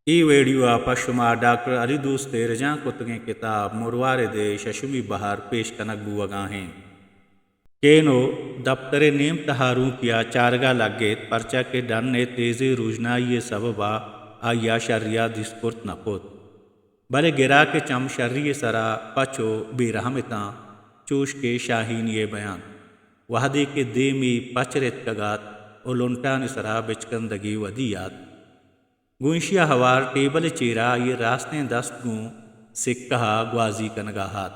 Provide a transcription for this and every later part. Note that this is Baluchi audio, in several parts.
اے ویڈیو ءَ پہ شما ڈاکٹر علی دوست ءِ رجانک کتگیں کتاب مروارد ءِ ششمی بہر پیش کنگ بوگ ءَ ایں۔ کینو دپتر ءِ نیم تہا روکی ءَ چارگ ءَ لگ ایت، پرچا کہ ڈن ءِ تیزیں روژنائی ءِ سبب ءَ آئی ءَ شری ءَ دیست کرت نہ کت۔ بلے گراک ءِ چم شری ءِ سرا پچ ءُ بے رحم اتاں، چوش کہ شاہینی ءِ بیان۔ وہدے کہ دیمی پچ رتکگ ات ءُ لنٹانی سرا بچکندگی ودی ات، گوں ایشی ءَ ہوار ٹیبل ءِ چیرا آئی ءِ راستیں دست گوں سکہ ءَ گوازی کنگ ءَ ات۔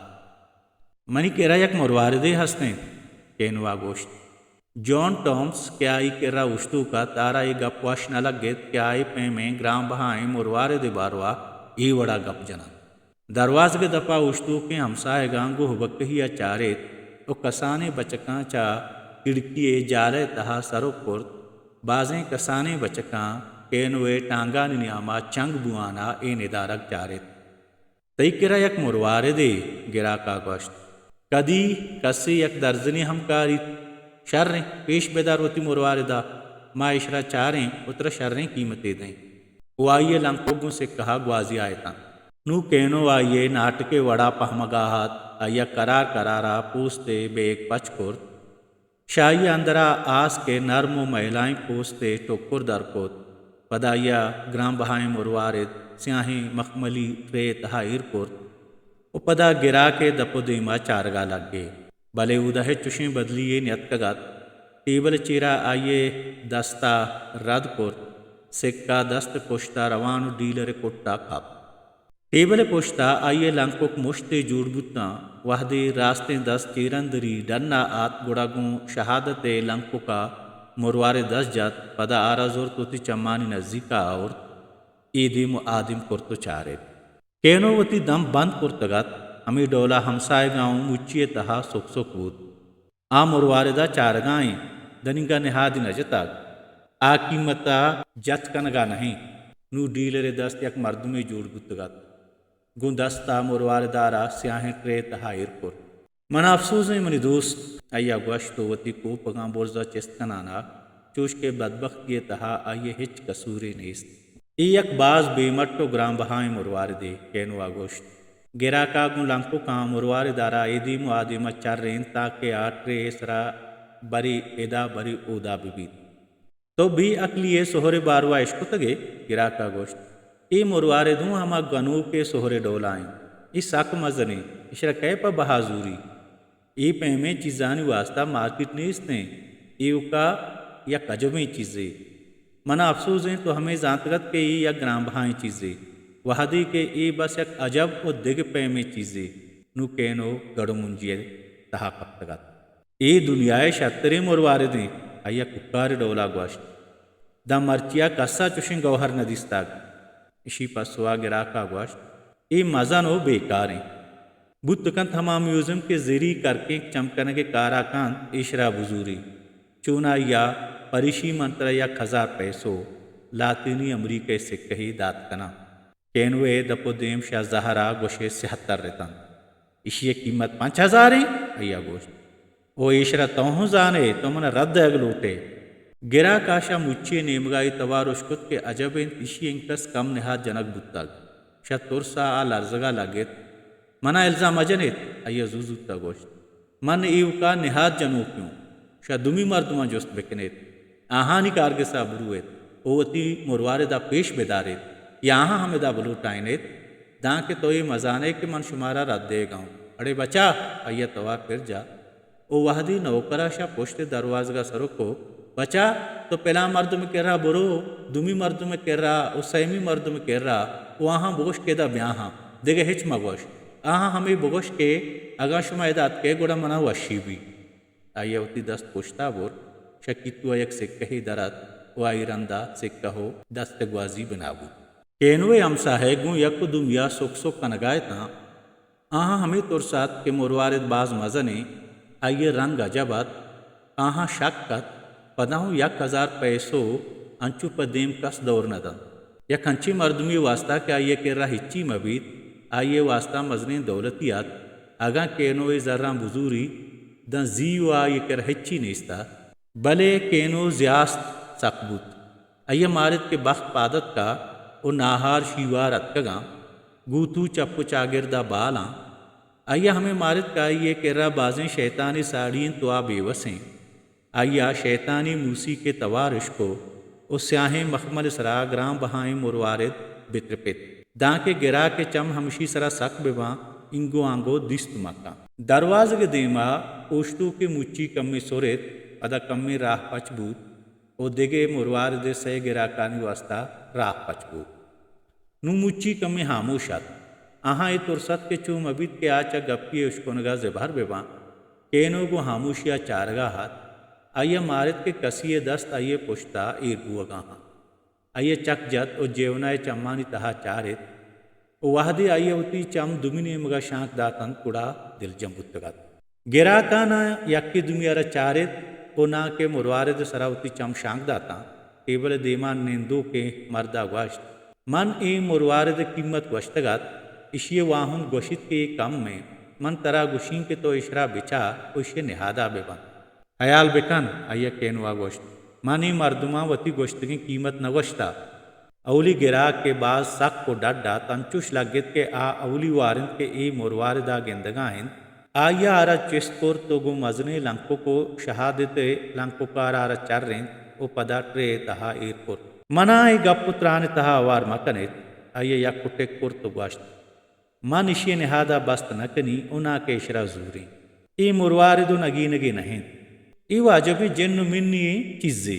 منی کرا یک مرواردے ہست انت، کینو ءَ گوشت۔ جان ٹامس کہ آئی کرا اوشتوک ات، آرا اے گپ وش نہ لگت کہ آ اے پیمیں گران بہائیں مرواردے باروا اے وڑا گپ جنت۔ دروازگ ءِ دپا اوشتوکیں ہمساہگاں گوں ہبکہی ءَ چاریت ءُ کسانیں بچکاں چہ کھڑکی ءِ جالہ ءِ تہا سرک کرت۔ بازیں کسانیں بچکاں کینو ءِ ٹانگانی نیاما چنگ بوان ءَ اے ندارگ چاریت۔ تئی کرا یک مرواردے، گراک ءَ گوشت۔ کدی کسے یک درزنے ہم کاریت؟ شریں، پیش بدار وتی مروارد ءَ، ما ایشرا چاریں ءُ ترا شریں قیمتے دئیں۔ ءُ آئی ءِ لنکک گوں سکہ ءَ گوازی ءَ اتنت۔ نوں کینو آئی ءِ ناٹک ءِ وڑا پہمگ ءَ ات، آئی ءَ کرار کرار ءَ پوست ءِ بیگ پچ کرت۔ شاہی ءِ اندر ءَ آسک ءِ نرم ءُ مئیلائیں پوست ءِ ٹکر در کت۔ پدا آئی ءَ گران بہائیں مروارد سیاہیں مخملی ٹرے ءِ تہا ایر کرت ءُ پدا گراک ءِ دپ ءُ دیم ءَ چارگ ءَ لگ ایت۔ بلے اودا ہچ چشیں بدلی یے نیتکگ ات۔ ٹیبل ءِ چیرا آئی ءِ دست ءَ رد کرت، سکہ دست ءِ پشت ءَ روان ءُ ڈیلر ءِ کٹ ءَ کپت۔ ٹیبل ءِ پشت ءَ آئی ءِ لنکک مشتے جوڑ بوتاں۔ وہدے راستیں دست چیرندری ڈن ءَ آت، گڑا گوں شہادت ءِ لنکک ءَ مروارد ءِ دست جت، پدا آرا زرت، وتی چمانی نزیک ءَ آورت، اے دیم ءُ آ دیم کرت ءُ چارت۔ کینو وتی دم بند کرتگ ات، ہمے ڈول ءَ ہمساہگاں اوں مچی ءِ تہا سک سک بوت۔ آ مروارد ءَ چارگ ءَ ایں، دنیگا نہادی نہ جتگ۔ آ قیمت ءَ جت کنگ ءَ نہ ایں۔ نوں ڈیلر ءِ دست یک مردمے جوڑ بوتگ ات۔ گوں دست ءَ مروارد ءَ را سیاہیں ٹرے ءِ تہا ایر کرت۔ من ءَ افسوز ایں منی دوست، آئی ءَ گوشت ءُ وتی کوپگاں برز ءَ چست کنان ءَ، چوش کہ بدبختی ءِ تہا آئی ءِ ہچ قصورے نیست۔ اے یک باز بے مٹ ءُ گران بہائیں مرواردے، کینو ءَ گوشت۔ گراک ءَ گوں لنککاں مروارد ءَ را اے دیم ءُ آ دیم ءَ چرینت تاکہ آ ٹرے ءِ سرا برے ادا برے اودا بہ بیت۔ تو بے عقلی ءِ سہر ءِ باروا اشکتگ ئے؟ گراک ءَ گوشت۔ اے مروارد اوں ہما گنوک ءِ سہر ءِ ڈول ءَ انت۔ اے سک مزن انت۔ ایشرا کئے پہ بہا زوری؟ اے پیمیں چیزانی واستا مارکیٹ نیست انت۔ ایوکا یک عجبیں چیزے۔ من ءَ افسوز انت تو ہمے زانتگ ات کہ اے یک گران بہائیں چیزے، وہدے کہ اے بس یک عجب ءُ دگہ پیمیں چیزے۔ نوں کینو گڑ ءُ منجی ءِ تہا کپتگ ات۔ اے دنیا ءِ شتریں مروارد انت، آئی ءَ کوکار ءِ ڈول ءَ گوشت۔ داں مرچی ءَ کس ءَ چشیں گوہر نہ دیستگ۔ ایشی پسو ءَ گراک ءَ گوشت، اے مزن ءُ بیکار انت۔ بوت کنت ہما میوزیم کہ زری کرکینک چم کنگ ءِ کار ءَ کنت، ایشرا بزوری۔ چونائی ءَ پریشی من ترا یک ہزار پیسو، لاتینی امریکہ ءِ سکہے دات کناں۔ کینو ءِ دپ ءُ دیم شہ زہر ءَ گوش ءِ سیاہ تر اتنت۔ ایشی ءِ قیمت پنچ ہزار انت؟ آئی ءَ گوشت۔ او ایشرا تو ہوں زان ئے، تو من ءَ رد دئیگ لوٹ ئے۔ گراک ءَ شہ مچی ءِ نیمگ ءَ اے توار اشکت کہ عجب انت ایشی انکس کم نہاد جنگ بوتگ۔ شہ ترس ءَ آ لرزگ ءَ لگت۔ من ءَ الزام مجن ایت، آئی ءَ زوت زوت ءَ گوشت۔ من ایوک ءَ نہاد جنوکے اوں۔ شہ دومی مردماں جست بکن ایت۔ آہانی کارگس ءَ برو ایت ءُ وتی مروارد ءَ پیش بدار ایت یا آہاں ہم ادا بلوٹائین ایت، دانکہ تو اے مزان ئے کہ من شمارا رد دئیگ ءَ اوں۔ اڑے بچا! آئی ءَ توار پر جت ءُ وہدے نوکر ءَ شہ پشت ءِ دروازگ ءَ سرک کت، بچا! تو پلان مردم ءِ کرا برو، دومی مردم ءِ کرا ءُ سیمی مردم ءِ کرا ءُ آہاں بگوش کہ ادا بیاہاں، دگہ ہچ مگوش۔ آہاں ہمے بگوش کہ اگاں شما ادا اتکئے گڑا من ءَ وشی بیت۔ آئی ءَ وتی دست پشت ءَ برت، شہ کیتو ءَ یک سکہے در ات ءُ آئی رند ءَ سکہ ءُ دست ءِ گوازی بنا بوت۔ کینو ءِ ہمساہگ گوں یک ءُ دومی ءَ سک سک کنگ ءَ اتاں۔ آہاں ہمے ترس ات کہ مروارد باز مزن انت، آئی ءِ رنگ عجب ات۔ آہاں شک ات، پدا ہوں یک ہزار پیسو انچو پہ دیم کس دور نہ دنت۔ یک انچیں مردمے ءِ واستا کہ آئی ءِ کرا ہچی مہ بیت، آئی ءِ واستا مزنیں دولتے ات۔ اگاں کینو اے زراں بزوری، داں زی ءُ آئی ءِ کرا ہچی نیست ات۔ بلے کینو زیاست سک بوت۔ آئی ءَ مارت کہ بخت پاد اتک ءَ و ناہار شیوار اتکگاں، گوتو چپ و چاگردا بالاں۔ آئیا ہمے مارت کہ آئی ء کرا بازیں شیطانے ساڑی انت و آ بے وسیں۔ آئیا شیطانی موسیقے توار اشکو و سیاہیں مخمل سرا گران بہائیں مروارد بترپت، دانکہ گراک ء چم ہمشی سرا سک بباں، اینگو آنگو دیست مکاں۔ دروازگ ء دیما اوشتوکے مچی کمے سرت، پدا کمے راہ پچ بوت و دگہ مروارد ء سئے گراکانی واستا راہ پچ بوت۔ نوں مچی کمے ہاموش ات۔ آہاں اے ترس ات کہ چو مہ بیت کہ آ چہ گپی ء اشکنگا زبہر بہ باں۔ کینو گوں ہاموشیا چارگا ات۔ آئیا مارت کہ کسی ء دست آئی ء پشتا ایر بوگا انت۔ آئی ء چک جت و جیونا ء چمانی تہا چارت و وہدے آئی ء وتی چم دومی نیمگا شانک داتنت گڑا دلجم بوتگ ات۔ گراکاناں یکے دومی ء را چارت و ناں کہ مروارد ء سرا وتی چم شانک داتاں۔ ٹیبل ء دیما نندوکیں مرد ء گوشت، من اے مروارد ء قیمت گوشتگ ات، اشی ء واہند گوشیت کہ اے کم انت۔ من ترا گوشیں کہ تو اشرا بچار و اشی ء نہادا بہ بند۔ ہیال بکن، آئی ء کینوا گوشت، من اے مردماں وتی گوشتگیں قیمت نہ گوشتہ۔ اولی گراک کہ باز سک و ڈڈ ات، انچوش لگت کہ آ اولی وار انت کہ اے مرواردء گندگا انت۔ آئیا آرا چست کرت و گوں مزنیں لنکک و شہادتء لنککء آرا چرینت و پدا ٹرے تہا ایر کرت۔ منا اے گپ و تران تہا ہوار مکنیت۔ آئیا یک کٹک کرت و گوشت، من اشی نہادا بست نکنی و نا کہ اشرا زوریں۔ اے مروارد و نگینگے نہ انت۔ اے واجبیں جن و منی چیزے۔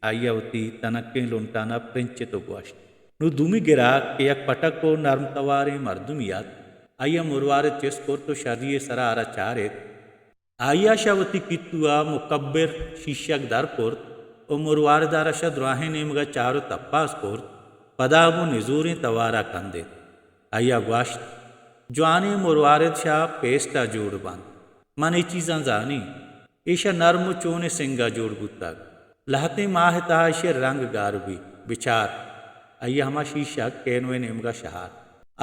آئیا وتی تنکیں لنٹانا پرنچت و گوشت۔ نوں دومی گراک کہ یک پٹک و نرم تواریں مردمی ات، آئیا مروارد چست کرت و شری سرا آرا چارت۔ آئیا شہ وتی کیتوا مکبر شیشگ در کرت و مرواردا را شہ دراہیں نیمگا چار و تپاس کرت، پدا گوں نزوریں توارا کندت۔ آئیا گوشت، جوانیں مروارد شہ پیسٹا جوڑ بنت۔ من اے چیزاں زانی۔ ایشہ نرم و چونیں سنگا جوڑ بوتگ۔ لہتیں ماہ تہا ایشی رنگ گار بی۔ بچار۔ آئی ہما شیشگ کینوئے نیمگا شہار۔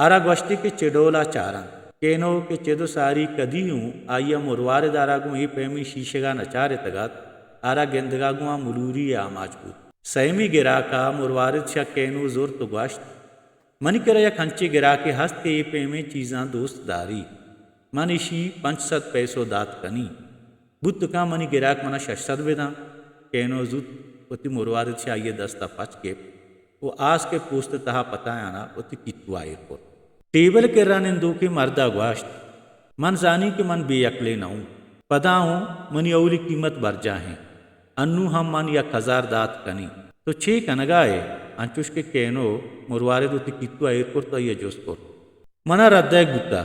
آرا گوشتی کہ چہ ڈولا چارنت۔ کینو کہ چد و ساری کدی ہوں آئی مروارد آرا گوں اے پیمیں شیشگا نچارتگ ات، آرا گندگا گوں آ ملوری آماچ بوت۔ سیمی گراکا مروارد شہ کینو زرت و گوشت، منی کرا یک ہنچیں گراکے ہست کہ اے پیمیں چیزاں دوست داری۔ من ایشی پنچ سد پیسو دات کنی۔ بوت کاں منی گراک منا شش سد بداں۔ کینو زوت وتی مروارد شہ آئی دستا پچ گپت و آسکے پوست تہا پتایانا وتی کیتوا ایر کرت۔ ٹیبل کرا نندوکیں مردا گوشت، من زانی کہ من بے عقلے نہ اوں۔ پدا اوں منی اولی قیمت برجاہیں۔ انوں ہم من یک ہزار دات کنی۔ تو چے کنگا ئے؟ انچوش کہ کینو مروارد وتی کیتوا ایر کرت و آئی جست کرت۔ منا ردئیگ بوتہ۔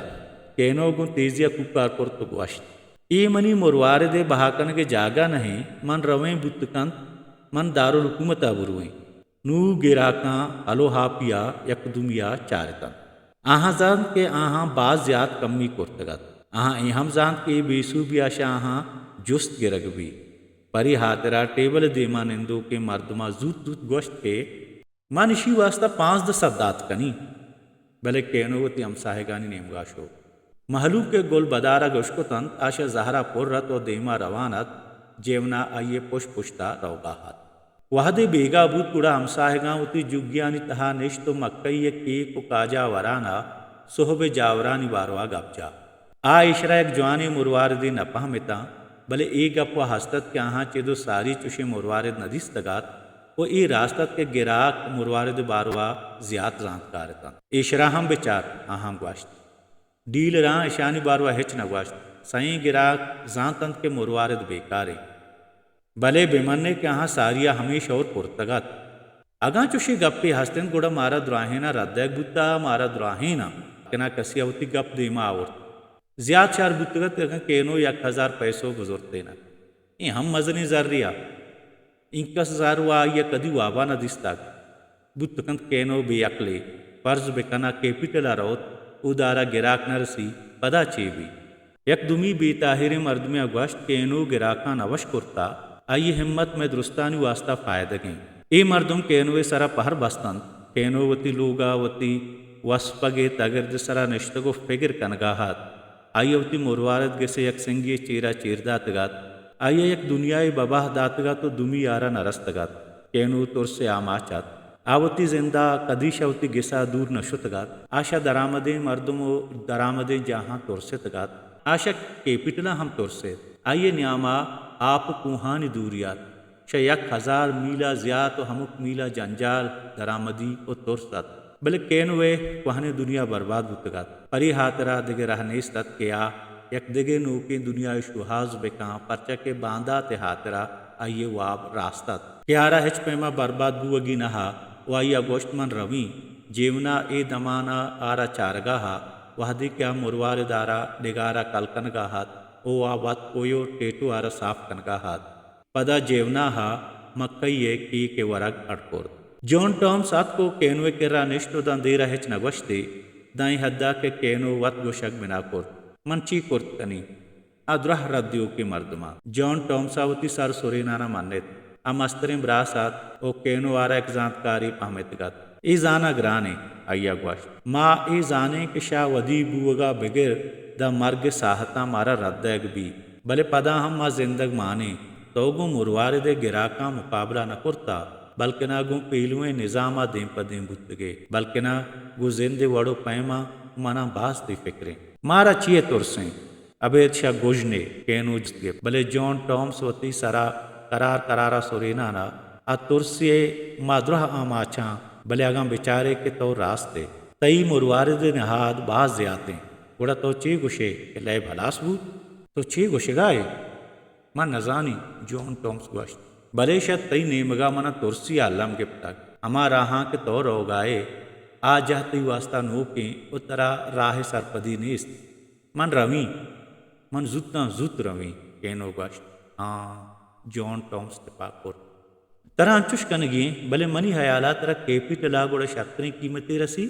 کینو گوں تیزیا کوکار کرت و گوشت، اے منی مرواردئے بہا کنگئے جاگہ نہ انت، من رویں بوت کنت، من دارالحکومتا برویں۔ نوں گراکاں ہلو ہاپیا یک دومیا چارتنت۔ آہاں زانت کہ آہاں باز زیات کمی کرتگ ات۔ آہاں اے ہم زانت کہ اے بے سوبیا شہ آہاں جست گرگ بیت۔ پرے ہاترا ٹیبل دیما نندوکیں مردما زوت زوت گوشت کہ من اشی واستا پانزدہ سد دات کنی۔ بلے کینو وتی ہمساہگانی نیمگا شو۔ مہلوک کہ گل بدارگ اشکتنت، آ شہ زہرا پر ات و دیما روان ات، جیونا آئی پشت پشتا روگا ات۔ وہدے بیگاہ بوت گڑا ہمساہگاں وتی جگیانی تہا نشت و مکئی کیک و کاجا ورانا سہب جاورانی باروا گپ جا۔ آ ایشرا یک جوانیں مرواردے نہ پہمتاں، بلے اے گپ و ہست ات کہ آہاں چد و ساری چشیں مروارد نہ دیستگ ات و اے راست ات کہ گراک مروارد باروا زیات زانتکار اتنت۔ ایشرا ہم بچار، آہاں گوشت۔ ڈیلراں اشانی باروا ہچ نہ گوشت۔ سئیں گراک زانتنت کہ مروارد بیکاریں۔ بلے بہ من ئے کہ آہاں ساریا ہمے شور کرتگ ات۔ اگاں چشیں گپے ہست انت گڑا مارا دراہیناں ردئیگ بوتہ، مارا دراہیناں کہ ناں کسیا وتی گپ دیما آورت۔ زیات شر بوتگ ات اگاں کینو یک ہزار پیسو بزرتینت۔ اے ہم مزنیں زرے ات۔ اینکس زر وا آئیا کدی وابا نہ دیستگ۔ بوت کنت کینو بے عقلے، فرض بکن آ کیپٹلا روت، اودا آرا گراک نہ رسی، پدا چے بی؟ یک دومی بے تاہیریں مردمے ء گوشت، کینو گراکاں نہ وش کرتا، آئی ہمت مئے درستانی واستا فائدگیں۔ اے مردم کینوئے سرا پہر بستنت۔ کینو وتی لوگا وتی وسپگے تگرد سرا نشتگ و فگر کنگا ات۔ آئی ء وتی مروارد گس ء یک سنگے چیرا چیر داتگ ات۔ آئی ء یک دنیاے بباہ داتگ ات و دومی آرا نہ رستگ ات۔ کینو ترس ء آماچ ات۔ آ وتی زند ءَ کدی شہ وتی گس ءَ دور نہ شتگ ات۔ آ شہ درآمدیں مردم ءُ درآمدیں جاہاں ترس اتگ ات۔ آ شہ کیپٹل ءَ ہم ترس ایت۔ آئی ءِ نیام ءَ آپ ءُ کوہانی دوری ات۔ شہ یک ہزار میل ءَ زیات ءُ ہمک میل ءَ جنجال، درآمدی ءُ ترس ات۔ بلے کینو ءِ کوہنیں دنیا برباد بوتگ ات۔ پری ہاترا دگہ راہ نیست ات کہ آ یک دگہ نوکیں دنیائے شوہاز بکاں، پرچا کہ باندات ءِ ہاترا آئی ءِ واب راست ات کہ آرا ہچ پیما برباد بوگی نہ ات ءُ آئی ءَ گوشت، من رویں۔ جیونا اے دمان ءَ آرا چارگا ات، وہدے کہ آ مروارد آرا ڈگارا کل کنگا ات ءُ آ وت کویو ٹیٹو آرا صاف کنگا ات۔ پدا جیونا ءَ مکئی ءِ کیک ءِ ورگ اڈ کرت۔ جان ٹامس اتک ءُ کینو ءِ کرا نشت ءُ داں دیر ءَ ہچ نہ گوشت ئے، داں اے حد ءَ کہ کینو وت گوشگ بنا کرت، من چی کرت کنیں؟ آ دراہ رد دیوکیں مردم ات۔ جان ٹامس ءَ وتی سر سرینان ءَ منت۔ آ مستریں براس ات ءُ کینو آرا یک زانتکارے پہمتگ ات۔ اے زانگ گران انت، آئی ءَ گوشت۔ ما اے زانیں کہ شہ ودی بوگ ءَ بگر داں مرگ ءِ ساہتاں مارا رد دئیگ بیت، بلے پدا ہم ما زندگ مان ایں۔ تو گوں مروارد ءِ گراکاں مقابلہ نہ کرتگ، بلکنا گوں پیلوئیں نظام ءَ دیم پہ دیم بوتگ ئے، بلکنا گوں زند ءِ وڑ ءُ پیماں من ءَ باز تئی فکر انت۔ مارا چی ءِ ترس انت؟ ابید شہ گژن ءِ، کینو جست گپت۔ بلے جان ٹامس وتی سر ءَ کرار کرار ءَ سرینان ءَ، آ ترس ءِ ما دراہ آماچ آں، بلے اگاں بچار ئے کہ تو راست ئے، تئی مروارد ءِ نہاد باز زیات انت، گڑا تو چے گوش ئے کہ لیب ہلاس بوت؟ تو چے گوشگا ئے؟ من نزانیں، جان ٹامس گوشت۔ بلے شہ تئی نیمگ ءَ من ءَ ترسی ءِ الم گپتگ۔ ہما راہاں کہ تو روگا ئے، آ جاہ تئی واستا نوک انت ءُ ترا راہ ءِ سرپدی نیست۔ من رویں، من زوتاں زوت رویں، کینو گوشت۔ ہاں، جان ٹامس تپاک کرت۔ ترا انچوش کنگی انت، بلے منی ہیال ءَ ترا کیپٹل ءَ گڑا شرتریں قیمتے رسی۔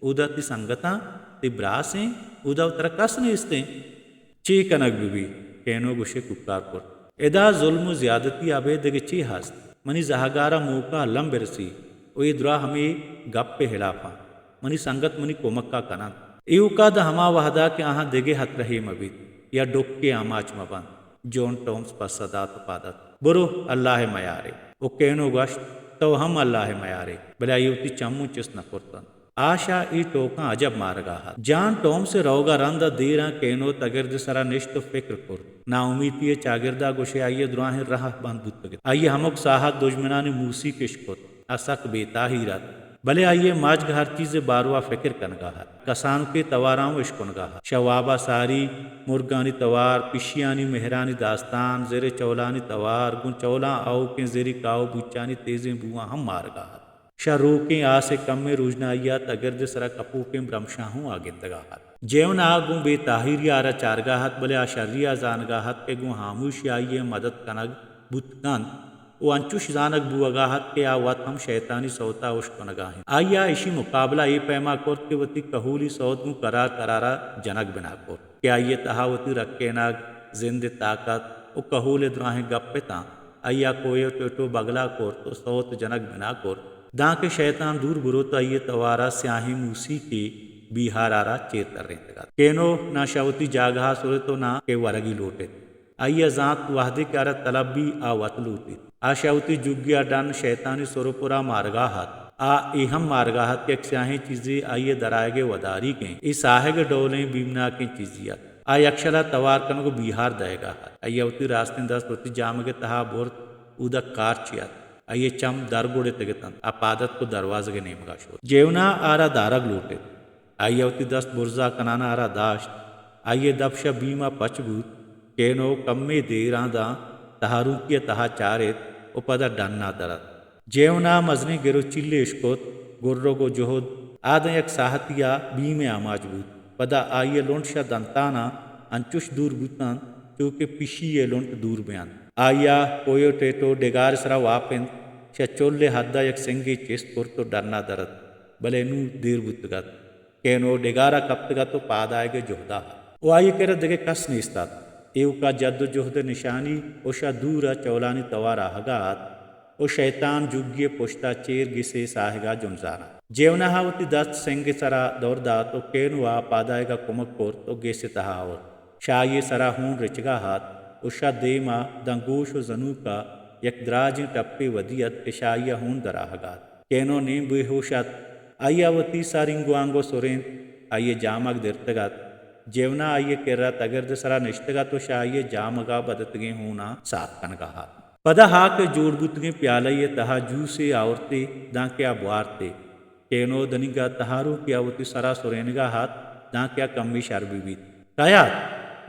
اودا تئی سنگتاں، تئی براس انت، اودا ترا کس نیست انت۔ چے کنگ بہ بیت؟ کینو گوشے کوکار کرت۔ ادا ظلم ءُ زیادتی ءَ ابید دگہ چے ہست؟ منی زہگار ءَ موقع الم برسی ءُ اے دراہ ہمے گپ ءِ ہلاپ انت۔ منی سنگت منی کمک ءَ کن انت۔ ایوکا داں ہما وہدا کہ آہاں دگہ ہترہے مہ بیت یا ڈکے آماچ مہ بنت۔ جان ٹامس پسہ دات ءُ پاد اتک۔ برو، اللہ ءِ میارے۔ ءُ کینو گوشت، تو ہم اللہ ءِ میارے۔ بلے آئی ءَ وتی چم اوں چست نہ کرت انت۔ آ شہ اے ٹوکاں عجب مارگا ات۔ جان ٹامس ءِ روگ ءَ رند ءَ دیراں کینو تگرد ءِ سرا نشت ءُ فکر کرت۔ ناامیتی ءِ چاگرد ءَ گوشے آئی ءِ دراہیں راہ بند بوتگ ات۔ آئی ءَ ہمک ساہت دژمنانی موسیک اش کت۔ آ سک بے تاہیر ات۔ بلے آئی ءِ مجگ ہر چیز ءِ باروا فکر کنگا ات۔ کسانکیں تواراں اوں اشکنگا ات۔ شہ وابا ساری، مرگانی توار، پشیانی مہرانی داستان، زر ءِ چولانی توار، گوں چولاں آؤکیں زری کاؤ بوچانی تیزیں بواں ہم مارگا ات۔ شہ روکیں آس ءِ کمیں روژنائی ءَ تگرد ءِ سرا کپوکیں برمشاں ہوں آ گندگا ات۔ جیونا گوں بے تاہیری ءَ آرا چارگا ات، بلے آ شری ءَ زانگا ات کہ گوں ہاموشی آئی ءِ مدد کنگ بوت کنت ءُ انچوش زانگ بوگا ات کہ آ وت ہم شیطانی سوت ءَ اش کنگا انت۔ آئی ءَ اشی مقابلہ اے پیما کرت کہ وتی کہولی سوت گوں کرار کرار ءَ جنگ بنا کرت۔ کہ آئی ءِ تہا وتی رکینگ، زند ءِ تاکت ءُ کہول ءِ دراہیں گپ اتاں۔ آئی ءَ کویو ٹیٹو بگلا کرت ءُ سوت جنگ بنا کرت، دانکہ شیطان دور بروت ءُ آئی ءِ توار ءَ سیاہیں موسیقی بیہار ءَ را چیر ترینتگ ات۔ کینو ناں شہ وتی جاگہ ءَ سرت ءُ ناں کہ ورگی لوٹت۔ آئی ءَ زانت وہدے کہ آرا طلب بی آ وت لوٹیت۔ آ شہ وتی جگی ءَ ڈن شیطانی سر ءُ پرا مارگا ات۔ آ اے ہم مارگا ات کہ یک سیاہیں چیزے آئی ءِ درآیگ ءِ وداریگ انت۔ اے ساہگ ءِ ڈولیں بیمناکیں چیزے ات۔ آ یکشل ءَ توار کنگ ءُ بیہار دئیگا ات۔ آئی ءَ وتی راستیں دست وتی جامگ ءِ تہا برت، اودا کارچے ات۔ آئی ءِ چم در گڑتگ اتنت۔ آ پاد اتک ءُ دروازگ ءِ نیمگا شت۔ جیونا آرا دارگ لوٹت۔ آئی ءَ وتی دست برزا کنان ءَ آرا داشت۔ آئی ءِ دپ شہ بیم ءَ پچ بوت۔ کینو کمے دیراں داں تہاروکی ءِ تہا چارت ءُ پدا ڈن ءَ در اتک۔ جیونا مزنیں گر ءُ چیلے اشکت، گرگ ءُ جہد۔ آ داں یک ساہتے ءَ بیم ءِ آماچ بوت۔ پدا آئی ءِ لنٹ شہ دنتاناں انچوش دور بوت انت، چو کہ پشی ءِ لنٹ دور بہ انت۔ آئی ءَ کویو ٹیٹو ڈگار ءِ سرا واپنت، شہ چل ءِ حد ءَ یک سنگے چست کرت ءُ ڈن ءَ در اتک۔ بلے نوں دیر بوتگ ات۔ کینو ڈگار ءَ کپتگ ات ءُ پاد آیگ ءِ جہد ءَ ات ءُ آئی ءِ کرا دگہ کس نیست ات۔ ایوک ءَ جد ءُ جہد ءِ نشانی ءُ شہ دور ءَ چولانی توار آہگ ءَ ات ءُ شیطان جگی ءِ پشت ءَ چیر گس ءِ ساہگ ءَ جنزان ات۔ جیونا ءَ وتی دست سنگ ءِ سرا دور دات ءُ کینو ءَ پاد آیگ ءَ کمک کرت ءُ گس ءِ تہا آورت۔ شہ آئی ءِ سرا ہون رچگ ءَ ات ءُ شہ دیم ءَ داں گوش ءُ زنوک ءَ یک دراجیں ٹپے ودی ات کہ شہ آئی ءَ ہون در آہگ ءَ ات۔ کینو نیم بے ہوش ات۔ آئی ءَ وتی سر اینگو آنگو سرینت، آئی ءِ جامگ درتگ ات۔ جیونا آئی ءِ کرا تگرد ءِ سرا نشتگ ات ءُ شہ آئی ءِ جامگ ءَ بدتگیں ہوناں ساپ کنگ ءَ ات۔ پدا ہاک ءِ جوڑ بوتگیں پیالہ ءِ تہا جوسے آورتے دانکہ آ بوارتے۔ کینو دنیگا تہاروکے ءَ وتی سرا سرینگ ءَ ات دانکہ آ کمے شر بہ بیت۔ کئے ات؟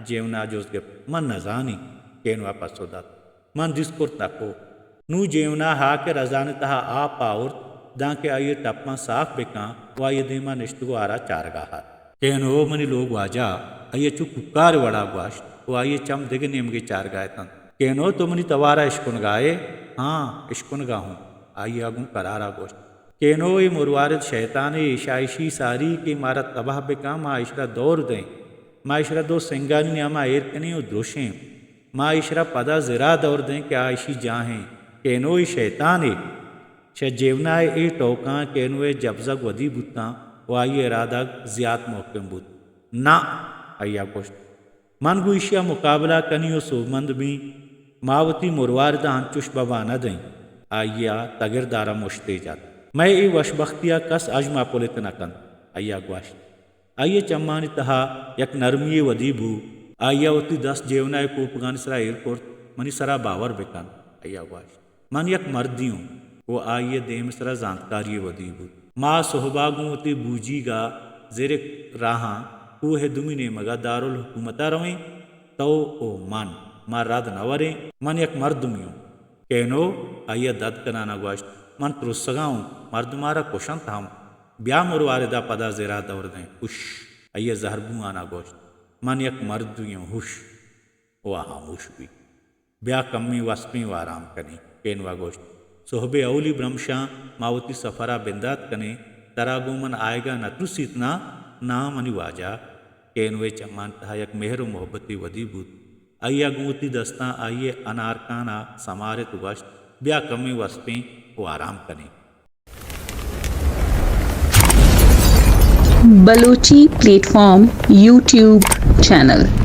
جیونا جست گپت۔ من نزانی، کینو ءَ پسو دات۔ من دیست کرت نکو۔ نوں جیونا ہاک ءِ رزان ءِ تہا آپ آورت دانکہ آئی ءِ ٹپاں ساف بکن ءُ آئی ءِ دیما نشتگ ءُ آرا چارگ ءَ ات۔ کینو، منی لوگ واجہ، آئی ءَ چو کوکار ءِ وڑا گوشت ءُ آئی ءِ چم دگہ نیمگے چارگ ءَ اتنت۔ کینو، تو منی توار ءَ اشکنگ ءَ ئے؟ ہاں، اشکنگ ءَ اوں، آئی ءَ گوں کرار ءَ گوشت۔ کینو، اے مروارد شیطانے، ایشا ایشی ساری کہ مارا تباہ بکن، ما ایشرا دور دئیں۔ ما ایشرا دو سنگانی نیاما ایر کنیں ءُ دروشیں۔ ما ایشرا پدا زرا دور دئیں کہ آ ایشی جاہیں۔ کینو، اے شیطانے۔ شہ جیونا ءِ اے ٹوکاں کینو ءِ جبزگ ودی بوتاں ءُ آئی ءِ ارادگ زیات مھکم بوت۔ ناں، آئی ءَ گوشت، من گوں ایشی ءَ مقابلہ کنیں ءُ سوبمند بیں۔ ما وتی مروارد ءَ انچش ببا نہ دئیں۔ آئی ءَ تگرد ءَ را مشتے جت۔ مئے اے وشبختی ءَ کس اژ ما پلت نہ کنت، آئی ءَ گوشت۔ آئی ءِ چمانی تہا یک نرمی یے ودی بو۔ آئی ءَ وتی دست جیونا ءِ کوپگانی سرا ایر کرت۔ منی سرا باور بکن، آئی ءَ گوشت۔ من یک مردے اوں ءُ آئی ءِ دیم ءِ سرا زانتکاری یے ودی بوت۔ ما سہب ءَ گوں وتی بوجیگ ءَ زیرک راہاں کوہ ءِ دومی نیمگ ءَ دارالحکومت ءَ رویں۔ تو ءُ من، ما رد نہ وریں۔ من یک مردمے اوں۔ کینو، آئی ءَ دد کنان ءَ گوشت، من ترسگ ءَ اوں، مردم مارا کشنت ہم۔ بیا مروارد ءَ پدا زرا دور دئیں۔ ہوش! آئی ءَ زہربوان ءَ گوشت، من یک مردے اوں، ہوش! ءُ آ ہاموش بیت۔ بیا کمیں وسپیں ءُ آرام کنیں۔ کینو ءَ گوشت، سہب ءِ اولی برمشاں ما وتی سفر ءَ بندات کنیں، ترا گوں من آیگ ءَ نہ ترسیت نا؟ ناں منی واجہ۔ کینو ءِ چمانی تہا یک مہر ءُ محبتے ودی بوت۔ آئی ءَ گوں وتی دستاں آئی ءِ انارکان ءَ سمارت ءُ گوشت، بیا کمیں وسپیں ءُ آرام کنیں۔ Balochi plate form YouTube channel.